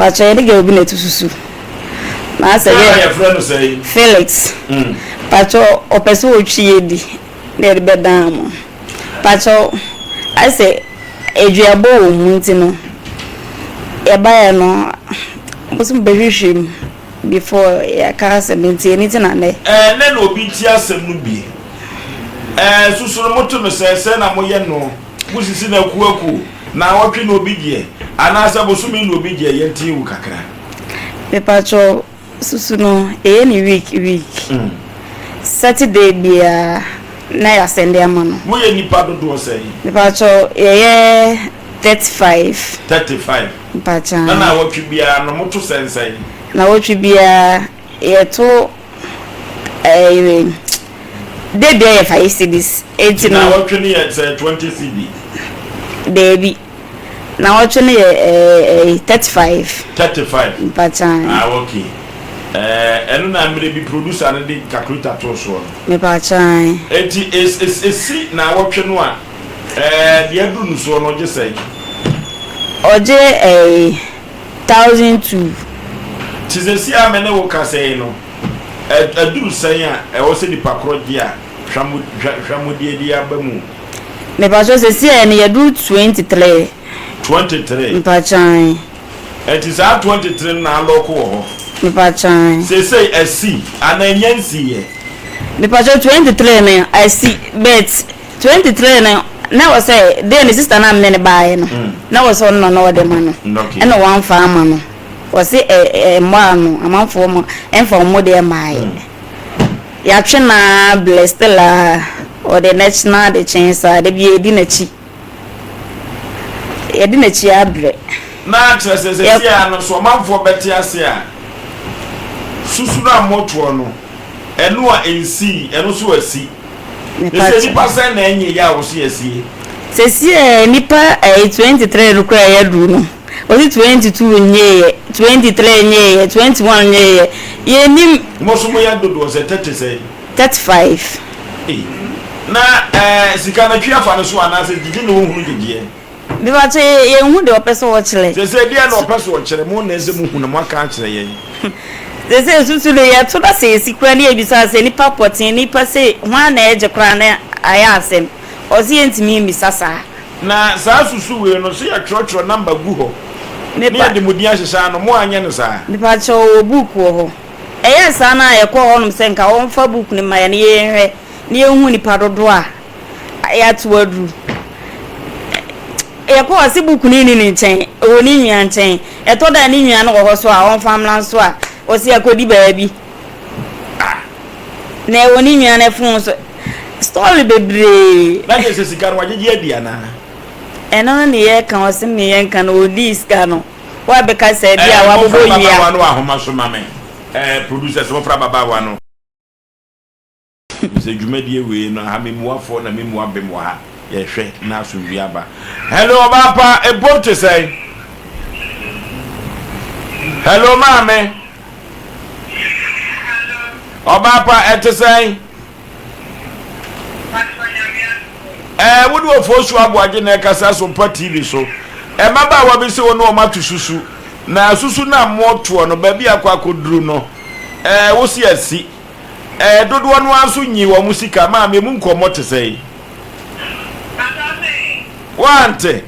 Mpakyɛ yɛne girl bi na ɛtu susu. Na asɛ Girl a yɛ yɛfrɛ no sɛn? Felix. Mpakyɛ ɔpɛ sɛ ɔtwi yɛ di na yɛde bɛdan mo. Mpakyɛ asɛ aduabɔ wɔ mu nti no yɛbaeɛ no mo nso mobɛhwehwɛ mu before yɛaka asɛm nti ɛno nti na nnɛ. Ɛɛ nnɛ na obi te asɛm no bi. Ɛɛ susu no moto no sɛn? Sɛn na moyɛ no? Mosisi no akuo akuo? Naawɔtwe na obi gyeɛ? Anaasɛ bosome na obi gyeɛ? Yɛnte wo kakra. Mepakyɛw susu no yɛyɛ no week week. Saturday biara na yɛasɛnde ama no. Moyɛ nnipa dodoɔ sɛn? Mepakyɛw yɛyɛ 35. 35. Mpakyɛw. Na naawɔtwe biara no moto sɛn sɛn? Naawɔtwe biara Yɛto ɛɛ da bia yɛ 5 cedis enti no. Naawɔtwe no yɛ sɛ 20 cedi. Daabi naawɔtwe no yɛ ɛɛ 35. 35. Mpakyan. Ah ok ɛɛ ɛno na mmerɛ bi producer no de calculator too soɔ no. Mepakyan. Enti es es esi naawɔtwe no a ɛɛ deɛ aduru no soɔ no ɔgye sɛn? Ɔgye ɛɛ. 1002. Te seesei a me ne wo kasa yi no, aduru sɛn a ɛwɔ sɛ nipa korɔ gye a hwammɔdie de aba mu? Mepakyɛw seesei a no yɛduru 23. 23? Mepakyɛw. Ɛnti saa 23 no na alɔko wɔ hɔ? Mepakyɛw. Seesei asi anaa ɛnya nsiiɛ? Mepakyɛw 23 no asi but 23 no na ɛwɔ sɛ dee ne sister no a mene no baeɛ no na ɛwɔ sɛ ɔno na na ɔde ma no ɛna wamfa ama no ɔse ɛ ɛmmɔ ano amanfoɔ ma ɛmfa wɔn deɛ mmaeɛ yɛatwe no ara blɛ still a ɔde n'akyi na ade kyee saa da bi yɛdi n'akyi yɛde n'akyi abrɛ. Na kyerɛ sɛ sɛsi ara no so ɔmanfoɔ bɛte ase a susu no a motoɔ no ɛno a ɛnsii ɛno nso asi. Sese nipa sɛn na ɛnyɛ yɛ a wɔsi asie? Sese ɛ nipa ɛyɛ 23 no koraa yɛaduru no wɔsi 22 nyɛɛyɛ 23 nyɛɛyɛ 21 nyɛɛyɛ yɛnim. Mo nso mo yɛ dodoɔ sɛ 30 sɛn? 35. Ei na ɛɛ sika no twi afa ne so anaasɛ gyegye na ɔnhunu gyegyeɛ? Mepakyɛ yɛnhu deɛ ɔpɛ sɛ ɔkyerɛ. Sese deɛ na ɔpɛ sɛ ɔkyerɛ mo na ɛsɛ mo hu na mo aka akyerɛ yɛn. Sese susu no yɛto na sɛ yɛsi koraa ne yɛbisa sɛ nipa pɔtee nipa sei hwan na ɛgye koraa na ayɛ asɛm ɔse yɛntumi mmisa saa. Na saa susu wei no sɛ yɛtwerɛtwerɛ number gu hɔ ne yɛde mo din ahyehyɛ ano mo anyɛ no saa? Mepakyɛ ɔwɔ book wɔ hɔ ɛyɛɛ saa na yɛkɔɔ hɔnom sɛ nka ɔmfa book no ma yɛn na yɛnhwɛ na yɛnhu nipa dodoɔ a Yɛato aduru. Yɛkɔ ɔse book no nni ne nkyɛn, ɛwɔ ne nua nkyɛn. Ɛtɔ da a ne nua no wɔ hɔ so a ɔmfa mmra nso a, ɔse akɔdi baabi. Ah! Na ɛwɔ ne nua no phone so. Story bebree. Na kyerɛ sɛ sika no wagyegye adi anaa? Ɛno no ne yɛka, ɔse me yɛnka no, ɔdii sika no. Woabɛka sɛ bi a Ɛɛ, wabobɔ momfrɛ nnua. ababaawa no wɔ ahoma so ma me. Ɛɛ, producers momfrɛ ababaawa no. Sɛ dwumadie wei no aha memuafoɔ na memua bem wɔ ha yɛhwɛ na asomdwie aba. Hello ɔbaa pa ebom te sɛn? Hello maame. Ɔbaa pa ɛte sɛn? Ɛɛ wode Ofosu Aboagye na ɛkasa so mpa TV so. Mmabaawa bi sɛ wo ne wɔn ato susu na susu no a motoɔ no baabi akɔ akɔduru no ɛɛ wo se asi. Ɛɛ dodoɔ no ara nso nyii wɔn sika maa me emu nkɔmmɔ te sɛn? Woante?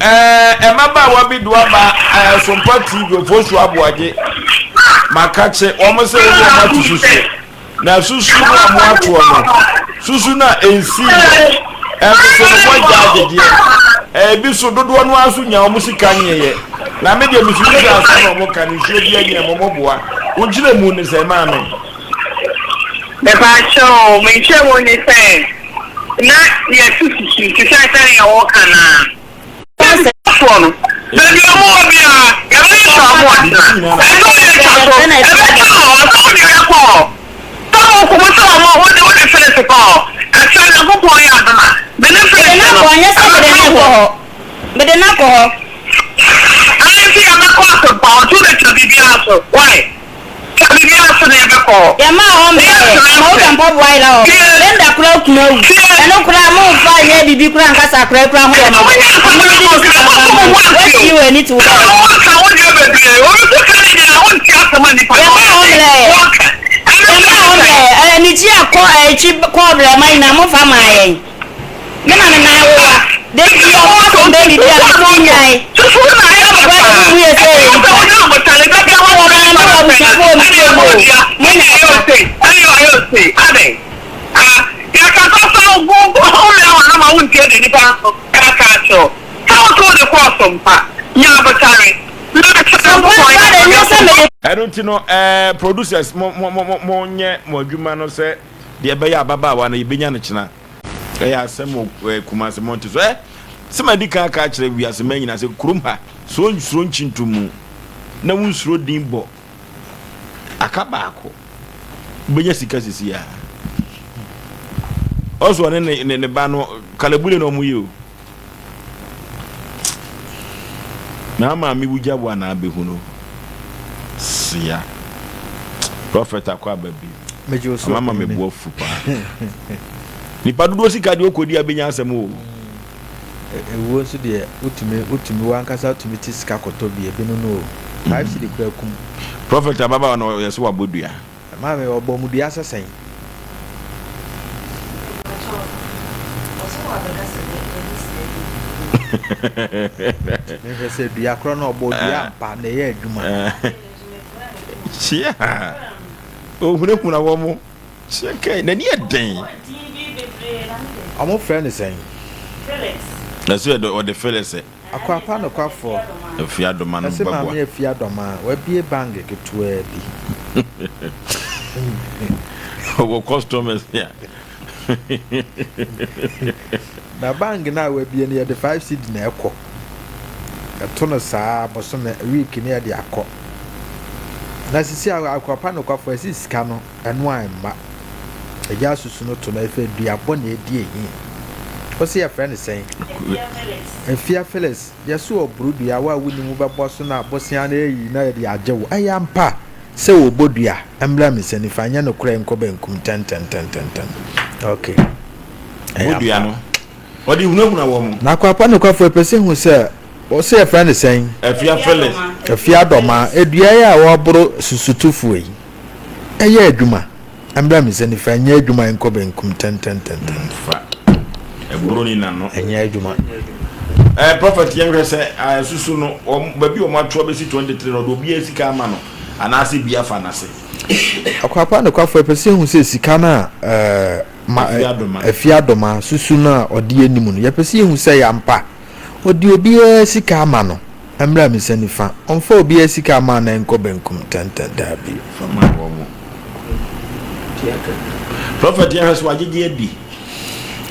Ɛɛ mmabaawa bi de aba ɛɛ Sompa TV Ofosu Aboagye Makakye wɔn sɛ wɔn wɔn ato susuo. Na susu no a moatoɔ no, susu no a ɛnsiiɛ, ɛnso so no moagya agyegyeɛ. Ebi so dodoɔ no ara nso nya wɔn sika nyeeɛ. Na me deɛ mesusu sɛ asɛm a wɔka no nsuo bi anyɛ mo moboa. Wo nkyerɛmu ne sɛn maame? Mepaakyɛw, me nkyerɛmu ne sɛ na yɛto susu te sɛ sɛnea wɔka no ara. Soɔ no, baabi a wɔwɔ biara, yɛbɛyɛ saa wɔn atena. Ɛsɛ wɔn yɛ twa so, ɛbɛtena hɔ, sɛ wɔn de yɛ kɔ hɔ. Sɛ wɔn kɔ mu sɛ wɔn wode wode Felix kɔ hɔ. Ɛkyɛ Nyankopɔn yɛ adom a, me ne Felix no, ɛbɛka hɔ. Mede no akɔ hɔ. Ɛno nti yɛbɛkɔ asɛmpa hɔ, nti wode twa biribiara so, why? biribiara so na yɛbɛkɔ hɔ. Yɛmaa hɔ mmerɛ, ma wotwa mpaboa yera hɔ. Linda koraa kunu awu. Ɛno koraa momfa nyɛ biribi koraa nka sɛ akora yi koraa ho yɛ mmɔbɔ. Ɔmo ne de ne sika mfa mma no. Woatie w'ani to wo ba ho. Yɛmaa hɔ mmerɛ. Yɛmaa hɔ mmerɛ. Anigye a kɔ ɛtwi kɔɔ brɛma nyinaa momfa maa yɛn. Me na me nan wowa. Da biara mo asɛm bɛ biribi a me ti nyae. Ɛyɛ papa na mo bu yɛ sɛ yɛ nipa. Mo wɔ maame wɔ abusuafo wɔ mo fie mu o. Mo nyɛ papa. Sompa koraa de nyɛ sɛ mede. Ɛno nti no eh, producers mo mo mo mo nyɛ mo adwuma no sɛ deɛ ɛbɛyɛ ababaawa no yɛbɛnya no kyena. Ɛyɛ asɛm wɔ eh, Kumasi mmɔnten so. Eh, sɛ madi kan aka akyerɛ wiase mma nyinaa sɛ kurom ha, sɛ onsuro nkyintomu na wonsuro din bɔ, aka baako, wobɛnya sika sisi a. Ɔso ɔne ne, ne, ne ba no, kalabule na ɔmo yɛ o. Na maame wugya wo anaa bɛhu no. Sia. Prophet akɔ aba bi. Ama ma me bo afu paa. Nipa dodoɔ sika deɛ ɔkɔdi a bɛnya asɛm o. Ewuo nso deɛ wotumi wotumi wankasa wotumi te sika kɔtɔ bi ebi no no o. 5 cedi koraa kum. Prophet ababaawa no yɛsɛ wabɔ dua. Maame ɔbɔ mu dua sɛ sɛn? Menhwɛ sɛ dua korɔ no ɔbɔ dua ampa na ɛyɛ adwuma. Kyia ohunahuna wɔn kyia kɛn n'ani yɛ den. Ɔmo frɛ no sɛn? Na so yɛ ɔde Felix. Akwapa nokwafoɔ. Afia Adoma no Ɛse bɛboa. Maame Afia Adoma wabie bank ketewaa bi. Ɔwɔ customers a. Na bank no a wabie no yɛde 5 cedi na ɛkɔ. Yɛto no saa bosome week no yɛde akɔ. Na sisi a Akwapa nokwafoɔ ɛse sika no ɛno a ɛmma. Agya asusu no to no ɛfɛ duabɔ na ɛdi ehi. Wose yɛfrɛ no sɛn? Afia Phyllis, yɛse ɔboro dua wo a wonim wobɛbɔ so na bosea no ayi na yɛde agye wo. Ɛyɛ ampa sɛ wɔbɔ dua? Ɛmmra me nsa nifa, ɛnyɛ nokorɛ nkɔ benkum ntɛntɛntɛntɛntɛm. Ok. Ɛyɛ Bɔ dua ampa. no. Ɔde hunahuna wɔn. Na Akwapa nokwafo ɛpɛ sɛ hu sɛ wɔse yɛfrɛ no sɛn? Afia Phyllis. Afia Dɔmaa, dua yi a wɔboro susutofoɔ yi, ɛyɛ adwuma? Ɛmmra me nsa nifa, ɛnyɛ adwuma ɛnkɔ benkum tɛntɛntɛntɛn. Fa ɛboro ni n'ano. Ɛnyɛ adwuma. Ɛɛ prɔfɛt yɛn hwɛ sɛ ɛsusu no wɔn baabi wɔn ato abɛsi 23 no ɔde obiara sika ama no anaasɛ bi afa n'ase. Akwapa nokwafo ɛpɛ sɛ ehu sɛ sika no a ɛɛ ma Afie Adoma susu no a ɔde anim no yɛpɛ sɛ yɛhu sɛ ɛyɛ ampa ɔde obiara sika ama no. Ɛmmra me nsa nifa. Ɔmfa obiara sika mma na ɛnkɔ benkum ntɛmntɛm. Dabi. Fa ma wɔn. Prɔfɛt yɛhwɛ so wagyegye adi.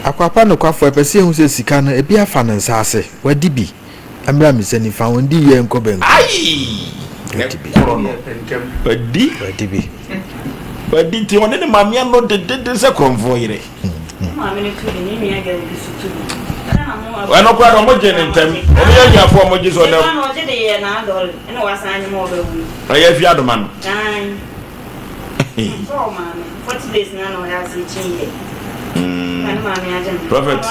Akwapa nokwafo, ɛpɛ sɛ yɛhu sɛ sika no, ebi afa ne nsa ase. Wadi bi. Ɛmmra me nsa nifa. Ɔndi yie ɛnkɔ benkum. Aii! Wadi bi. Ɛkorɔ no. Wadi. Wadi bi. Wadi nti ɔne ne maame ano dedede sɛ korɔmfoɔ yere. Ɛno koraa na ɔmo gye ne ntɛm. Ɔmo yɛ ahiafoɔ ɔmo gye sɛ ɔda. Ɛyɛ afi adoma no. Prophet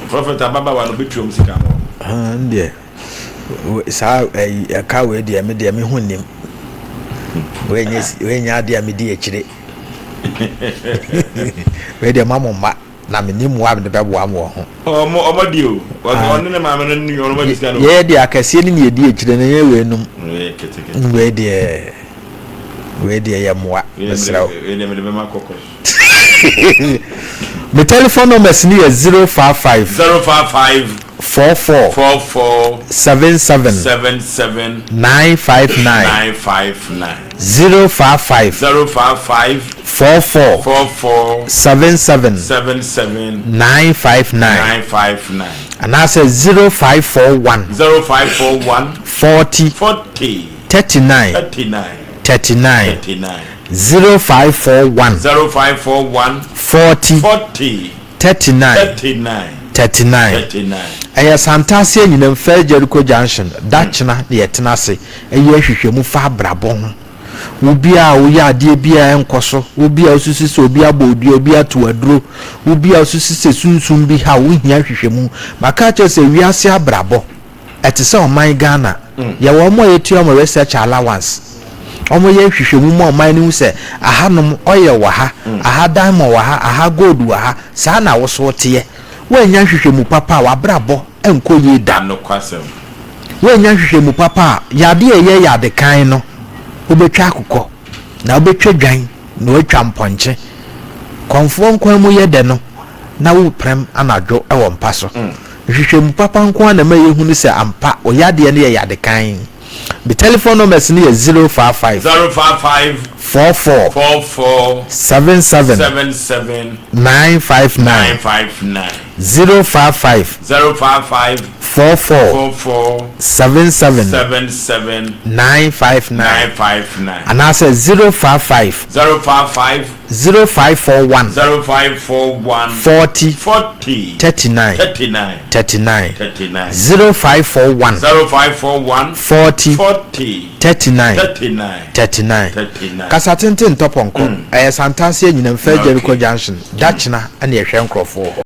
Prophet ababaawa no bɛtua ɔmo sika ama ɔmo. Deɛ saa ɛyi ɛka wei deɛ me deɛ me ho nim. Wei nyɛ wei nyɛ adeɛ a me di akyire. Wei deɛ ma mo mma na me nim mmoa a mede bɛboa mo wɔ ho. Ɔmo ɔmo di o. Ɔno ne maame no ne ɔno ma sika no. Yɛ deɛ akɛseɛ ne ne yɛdi akyire no nyɛ wei nom. Wei deɛ wei deɛ yɛ mmoa mesrɛ wo. Wei deɛ mede bɛma kɔkɔ. Me telephone numbers no yɛ 055. 055. 44. 44. 77. 77. 959. 959. 055. 055. 44. 44. 77. 77. 959. 959. Anaasɛ 0541. 0541. 40. 40. 39. 39. 39. 39. 0541. 0541. 40. 40. 39. 39. 39. 39. Ɛyɛ Santase Anyinam First Jericho Junction, Dakyena na yɛtena ase yɛ nhwehwɛmu fa abrabɔ ho. Wo bi a woyɛ adeɛ bi a ɛnkɔ so, wo bi a wosusu sɛ obi abɔ wo dua, obi ato wo aduro, wo bi a wosusu sɛ sunsum bi ha wo, wohia nhwehwɛmu. Maka akyerɛ wo sɛ wiase abrabɔ, ɛte sɛ ɔman Ghana. Yɛwɔ wɔn a yɛtua wɔn research allowance. Wɔyɛ nhwehwɛmu ma ɔman no hu sɛ ahanom oil wɔ ha, aha diamond wɔ ha, aha gold wɔ ha. Saa na wo nso woteɛ. Woannya nhwehwɛmu papa a, w'abrabɔ nkɔ yie da. Nokwasɛm. Woannya nhwehwɛmu papa a, yadeɛ a ɛyɛ yade kan no, wobɛtwa akokɔ, na wobɛtwa dwan, na woatwa mpɔnkye. Kɔmfoɔ nkwan mu yɛ dɛ no, na woreprɛm anadwo wɔ mpa so. Nhwehwɛmu papa nko ara na ɛma yɛhunu sɛ ampa wo yadeɛ no yɛ yade kan. Me telephone numbers no yɛ 055. 055. 44. 44. 77. 77. 959. 959. 055. 055. 44. 44. 77. 77. 959. 959. Anaasɛ 055. 055. 0541. 0541. 40. 40. 39. 39. 39. 39. 0541. 0541. 40. 40. 39. 39. 39. 39. Kasa tenten ntɔ pɔnkɔ. Ɛyɛ Santase Anyinam Fair Jericho Okay. Junction. Dakyena na yɛhwɛ nkurɔfoɔ wɔ hɔ.